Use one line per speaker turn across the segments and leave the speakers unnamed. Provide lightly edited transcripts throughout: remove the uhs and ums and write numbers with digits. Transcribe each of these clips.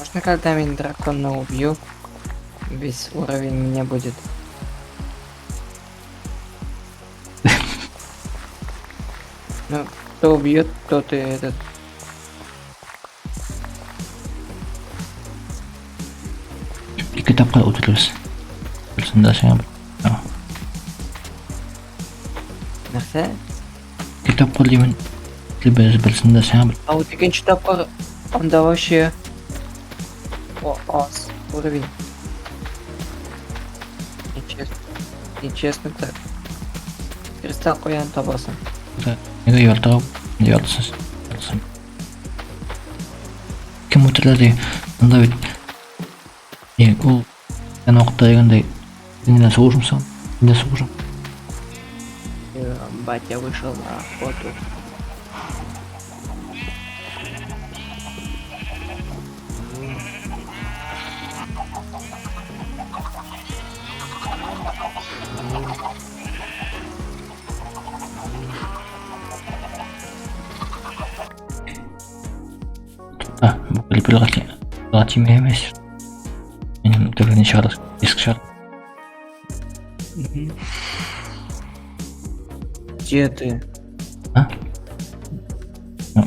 Можно, когда меня дракона убью, весь уровень меня будет. Ну, кто убьет, тот и этот.
Ике тапкыр үтеребез. Берсендә сиңа бер.
Нәрсә?
Ике тапкыр димен. Без берсендә сиңа бер.
А вот икенче тапкыр анда вообще о, аз уровень. Нечестно. Нечестно так. Кристалл куян табасың.
Нигә яртыга яртысын. Яртысын. Кем үтерә ди? Анда бит не ул сен вакытта дигәндәй син генә сугышмыйсың, мин дә сугышам.
Батя вышел на охоту.
А, бу клиплерга тимә емес. Минем төрле чыгар, диск чыгар.
Где ты?
А? Ну,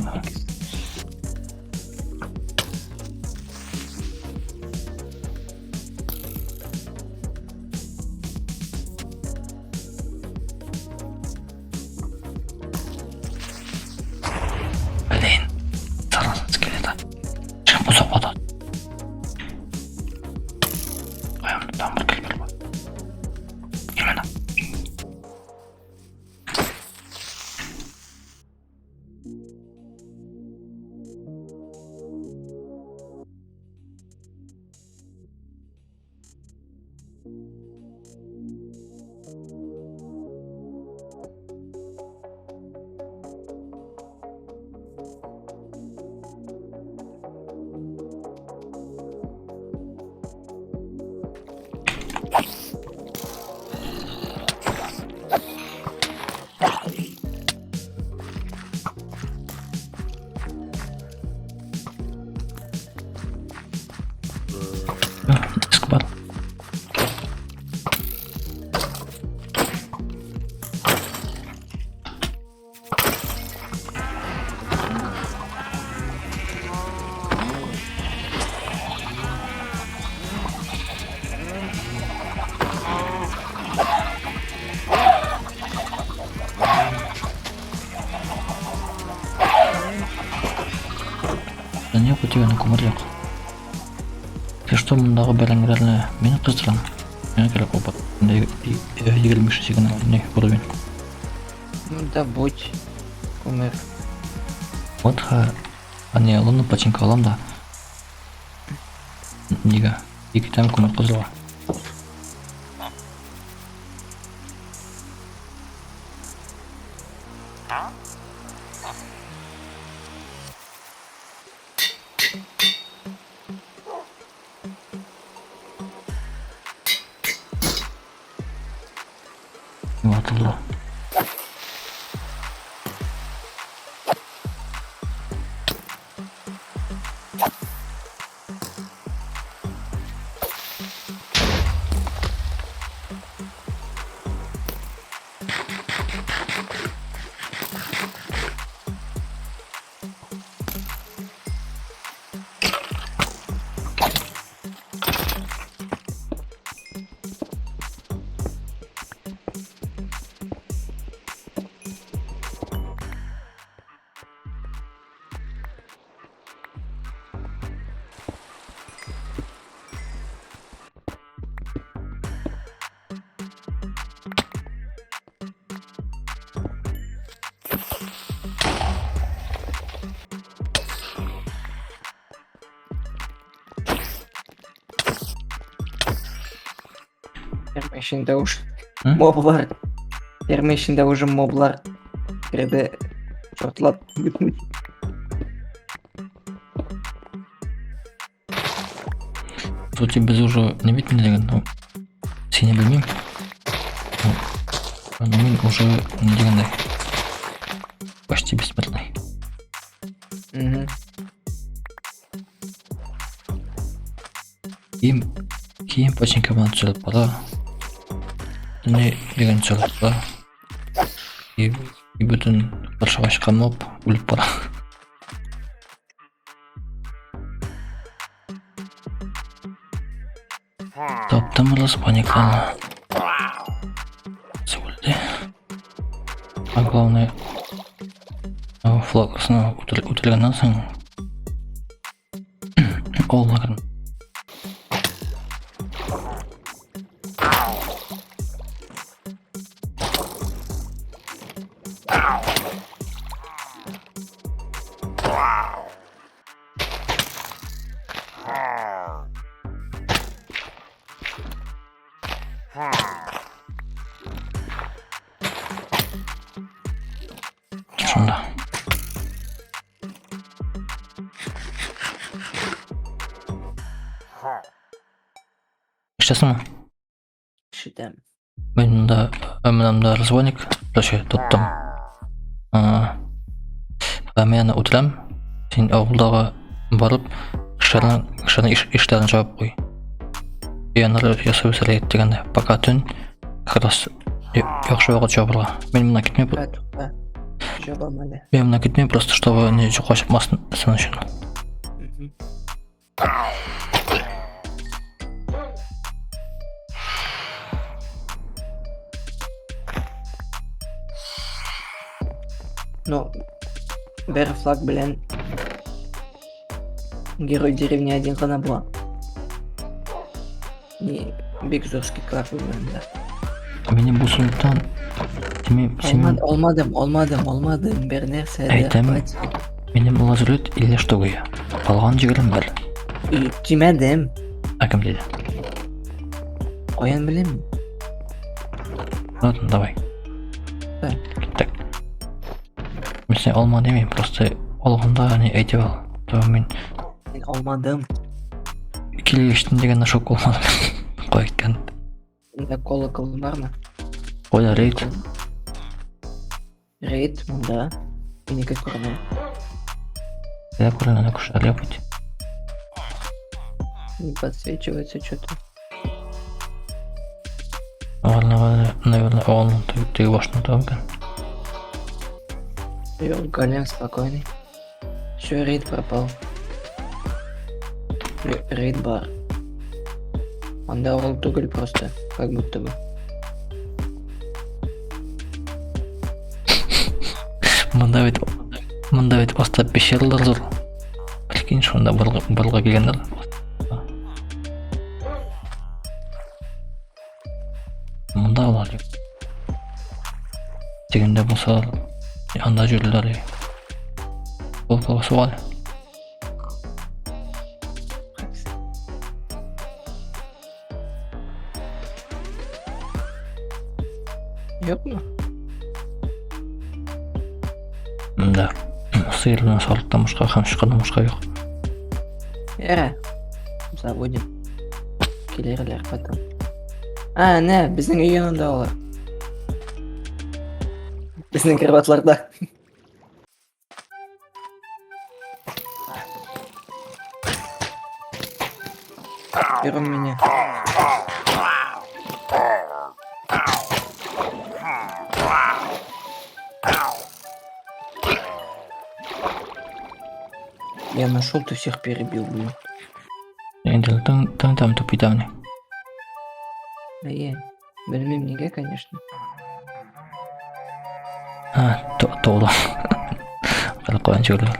Блин, зараза скелета. Слишком озак ата. Куям, там бер клипер бар. Именно. Диск бар. Да не дигән күмер юк. Если что, мондагы бәрәңгеләрне мин кыздырам. Миңа кирәк опыт. 25 генә не уровень.
Ну да будь. Күмер.
Вот ха, не лунный починка алам да. Нигә? Ике тәм күмер кыздыра. Ватылды.
Ферма эчендә уж
М?
моблар. Ферма эчендә уже моблар керде. Шартлап.
Сути без уже не бит дигән, ну, сине белмим. Ну, но мин уже не дигәндәй. Почти бессмертный.
Мгм.
Кием, кием починка белән төзәлеп бара. Не дигән төзәлеп бара. И, и бөтен каршыга чыккан моб үлеп бара. Таптым разбойникларны. Үлде. А главное, флагсына үтелгәннән соң Олларын. Шунда. Ишетәсеңме?
Ишетәм.
Мин монда, менә монда разбойник, короче, тоттым. Ә мин аны үтерәм. Син авылдагы барып, кешеләрнең кешеләрнең ишләрен җавап куй. И аннары ясап үсәргә дигәндә, пока төн, как раз яхшы вакыт җавабырга. Мин моннан китмим.
Тукта. Җавабым әле.
Мин моннан китмим, просто чтобы не юкка чыкмасын өчен.
Ну, бер флаг белән Герой деревни один гына була. Не, бик зур скидкалар булганда.
Минем бу сундуктан Тимим,
синең... Алмадым, алмадым, алмадым, бер нәрсә дә.
Әйтәм, минем лазурит 50 штук ия. Калган 21.
Тимәдем.
Ә кем диде?
Каян белим?
Ладно, давай.
Да.
Киттек. Мин сине алма димим, просто алганда не әйтеп ал. То мин
Мин алмадым.
Килештем дигәндә шок булмадым. Кая киткән?
Монда колокол бармы?
Кая рейд?
Рейд монда. Минеке күренә.
Я күренә, ана кешеләр юк бит.
Не подсвечивается что-то.
Наверное, наверное, авылның теге башында тора микән?
Юк, голем спокойный. Все, рейд пропал. Рейд бар. Анда ул түгел просто, как будто бы.
Монда бит монда бит аста пещералар зур. Прикинь, шунда барырга килгәннәр. Монда алар юк. Тегендә булса, анда йөриләр. Ул сугал.
Юкмы?
Да. Сыер белән сарыктан башка һәм чыкканнан башка юк.
Эра. Заводим. Килерләр потом. А, нә, безнең өй янында алар. Безнең кроватьларда. Первым меня. Я нашел, ты всех перебил, блин.
Инде таң таң там тупый там.
Әйе. Белмим нигә, конечно.
А, то Кара каян чыгарлар.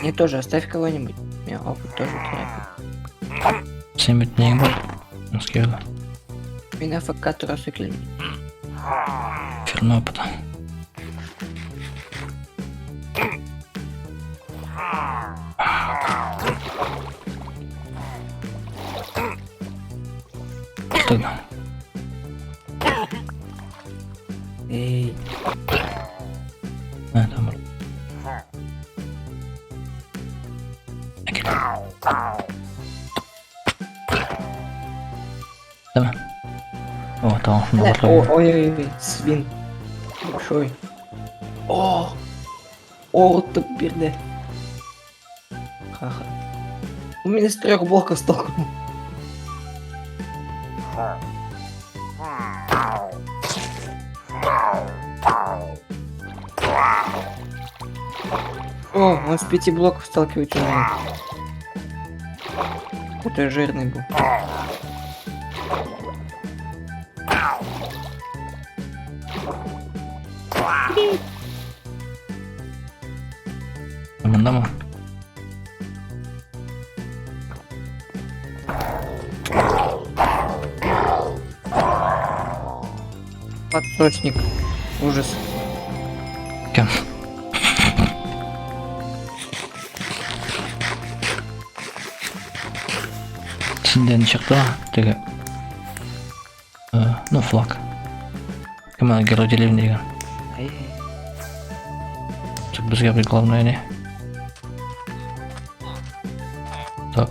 Мне тоже оставь кого-нибудь. Мне опыт тоже кирәк.
Син бит нең бар? Москвада.
Мин АФК торасы килми.
Ферма опыта. Что?
Эй,
А, там. Окей. Tamam. О, tamam шунда
Ой,
барырга.
ой, ой, ой, свин. Большой. О! О, бирде. Ха-ха. У меня с трех блоков столкнул. О, он с 5 блоков сталкивать умеет. Какой-то жирный был.
Мондамы?
Подсосник. Ужас.
Кем? Синдә чыкты теге. Ну, флаг. Кем аны герой деревни дигән.
Ай.
Так безгә бит главное не. Так.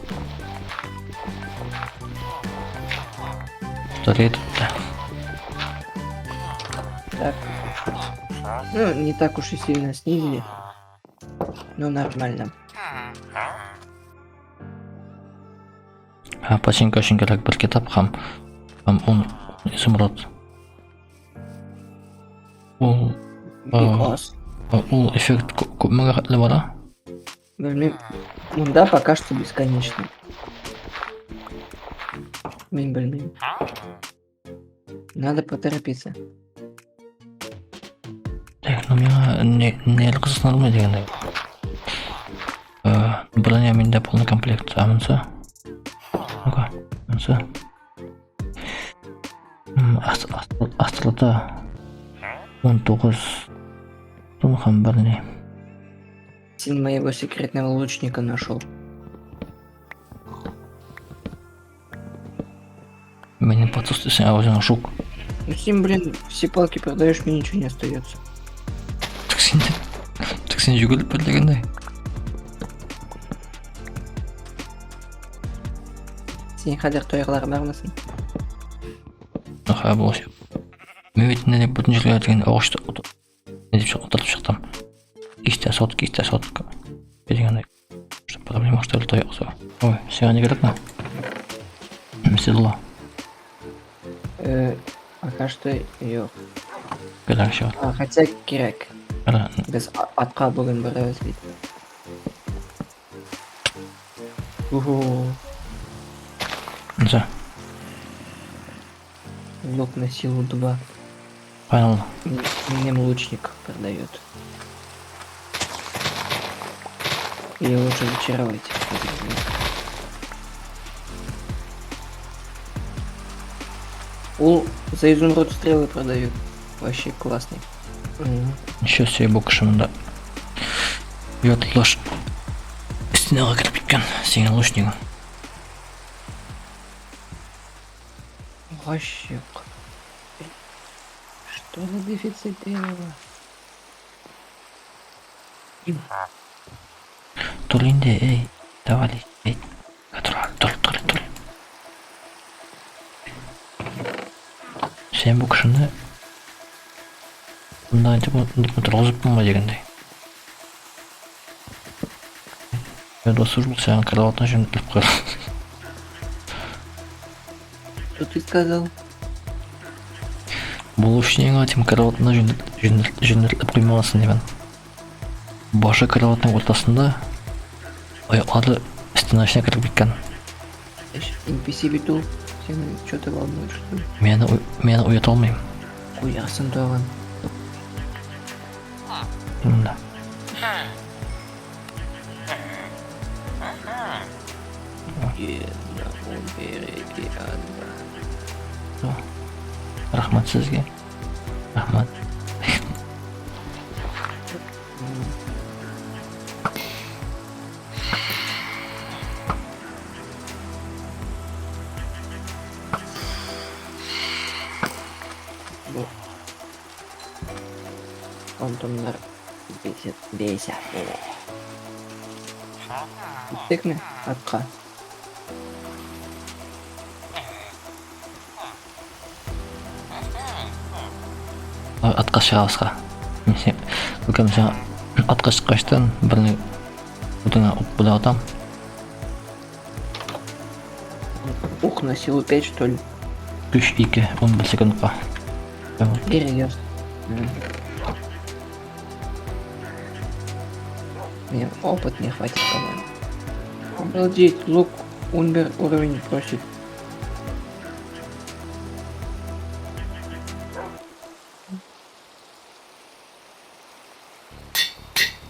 Пистолет.
Так. Ну, не так уж и сильно снизили. Но нормально.
Ha, починка өчен кирәк бер китап һәм 10 изумруд. Ул
Бик аз.
ул эффект күпмегә хәтле бара?
Белмим. Монда пока что бесконечно. Мин белмим. Надо поторопиться.
Так, ну миңа не не кызыксындырмый дигәндәй. Броня миндә полный комплект, а монысы? Ну-ка, монысы. Острота 19 тун һәм бер ни.
Сын моего секретного лучника нашел.
Минем подсос дисең, ә үзең жук.
Ну с ним, блин, все палки продаешь, мне ничего не остается.
Так син йөгереп бер дигәндәй.
Син хәзер таяклар бармысың?
Ха, булачак. Мин бит инде бөтен җиргә дигән агач не дип утырып чыктым. Кистә сот, кистә сот. Дигәндәй. Что проблема, что ли, таяк. Ой, сиңа не кирәкме? Седло.
Пока что юк.
Кирәк чыгар.
А, хотя кирәк.
Кара,
Без атка бүген барабыз бит. Уху,
нәрсә?
лук на силу 2.
Каян ул?
Мне лучник продает. Или лучше зачаровать. Этот лук. Ул за изумруд стрелы продают. Вообще классный.
Ничего себе, бу кеше монда. Яртылаш стенага кереп киткән синең лучнигың.
Вообще. Что за дефицит дерева?
Тор инде, эй, давай, эй. Тор, тор, тор, тор. Син бу кешене монда дип дип торгызып булмый дигәндәй. Я досуж сиңа кроватьны җөнәтеп куяр.
Что ты сказал?
Бу лучнигыңа дим кроватьны җөнәтеп куймагансың димен. Башы кроватьның уртасында, аяклары стена эченә кереп киткән.
NPC бит ул. Син что ты волнуешь, что ли?
Мин аны уята алмыйм.
Куясың тагын.
Монда.
Гена, убери анда.
Рәхмәт сезгә. Рәхмәт.
Бу фантомнар бесит, бесят мине. Киттекме атка?
Атка чыгабызга. Мин син үлкән сиңа атка чыккачтан берне утыңа ук белән атам.
Лук на силу 5, что ли?
Көч 2, 11 секундка.
Перейдешь. Мне опыт не хватит, по-моему. Обалдеть, лук Унбер уровень просит.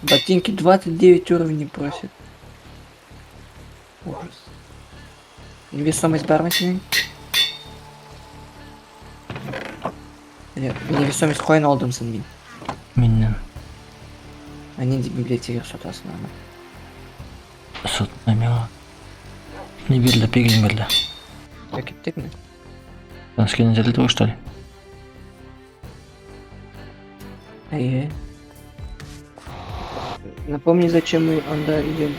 Ботинки 29 уровней просит. Ужас. Невесомость бармы синең? Невесомость каян алдым син мин?
Миннән.
А нинди библиотека сатасың аны?
Сатма миңа. Не бирде, пиглин бирде.
Я киттекме?
Скин әзерләде что ли?
Әйе. Напомни, зачем мы анда идем.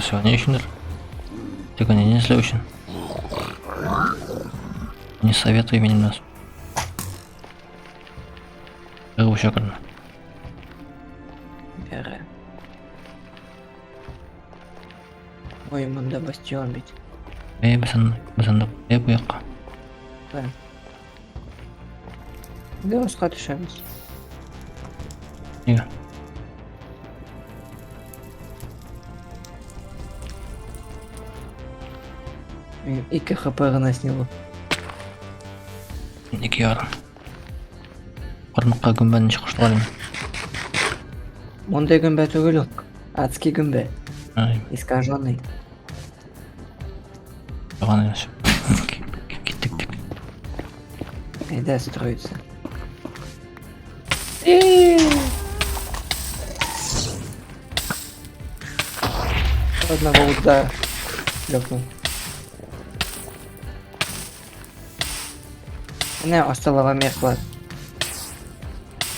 Всего, ни өчендер. Тик не эзләү өчен. Не советую минем нас. Чыгып чакырны.
Бәрі. Ой, монда бастион бит.
Эй, без анда, без анда, эй, бу якка.
Да. Да, аска төшәбез.
Нигә?
Мин 2 хп гына сняло.
2,5. Кармакка гөмбәне ничек куштылар инде?
Мондай гөмбә түгел ул. Адский гөмбә.
Ай,
Искаженный.
яган инде. Киттек дип.
Әйдә строится. Одного удара шлепнул. Менә аста лавомер бар.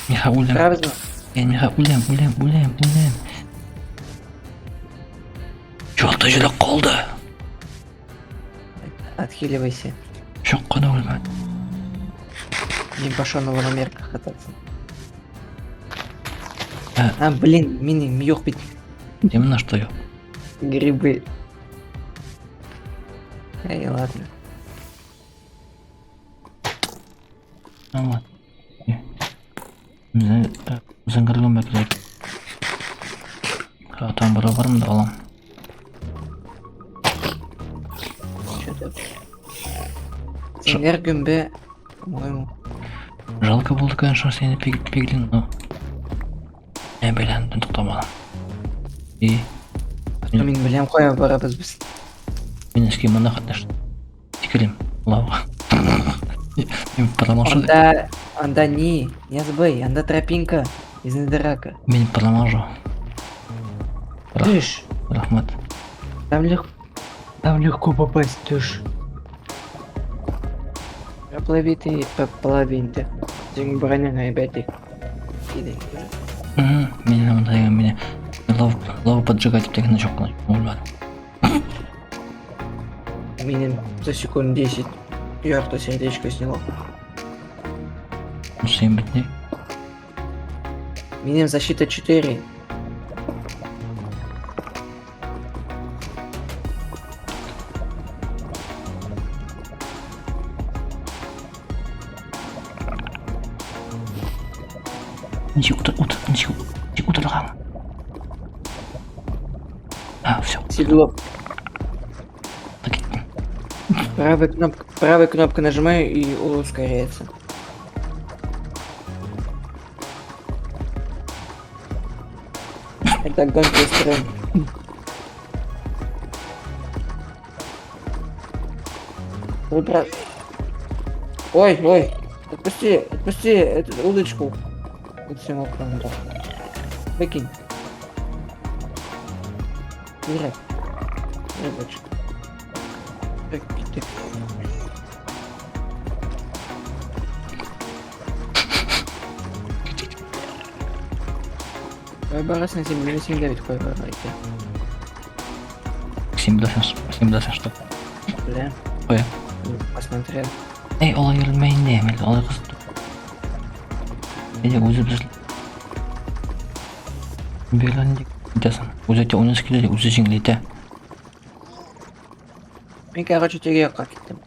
Миха үләм.
Правильно?
Я Миха үләм, үләм, үләм, үләм. Ярты җиләк калды.
Отхиливайся.
Чак кына үлмәде.
Не пошел на лавомерках кататься.
Ә.
А, блин, мин юк бит.
Именно что юк.
Грибы. Эй, ладно.
Ну вот. Зәңгәр гөмбә кирәк. А, там берәү бар монда алам.
Что-то. Зәңгәр гөмбә, по-моему.
Жалко булды, конечно, сине пиглин, но... Не белән туктамадым. И
Мин беләм кая барабыз без.
мин эшкә монда катнаш. Тикерим. Лава. Мин промажу.
Анда, анда не, не забый, анда тропинка из Недерака.
Мин промажу.
Төш.
Рәхмәт.
Там легко попасть, төш. Проплыви ты по половине. Синең броняң әйбәт. Идең.
Мин монда мине лава, лава поджигать дип дигән чак кына үлмәдем.
Минем за секунд 10 ярты сердечко сняло.
Син бит ни?
Минем защита 4.
Ничек утыр, утыр, ничек, ничек утырган? А, все,
Седло.
киттем.
Правой кнопкой нажимаю и ускоряется. Это гонки строим. Выбра... Ой, ой, отпусти, отпусти эту удочку. Вот всем окном, да. Выкинь. Убирай. Рыбочка. Так, так. Ой, барасың син беләсең дә бит кая барырга икән.
Син беләсең, син беләсең, что.
Беләм.
Кая?
Посмотрел.
Эй, алай йөрелмәй инде, әмәл, алай кыз. Әйдә, үзебез Берлән итәсең. Үзе әйтә, уйнасы килә, үзе җиңеләйтә.
Мин, короче, теге якка киттем.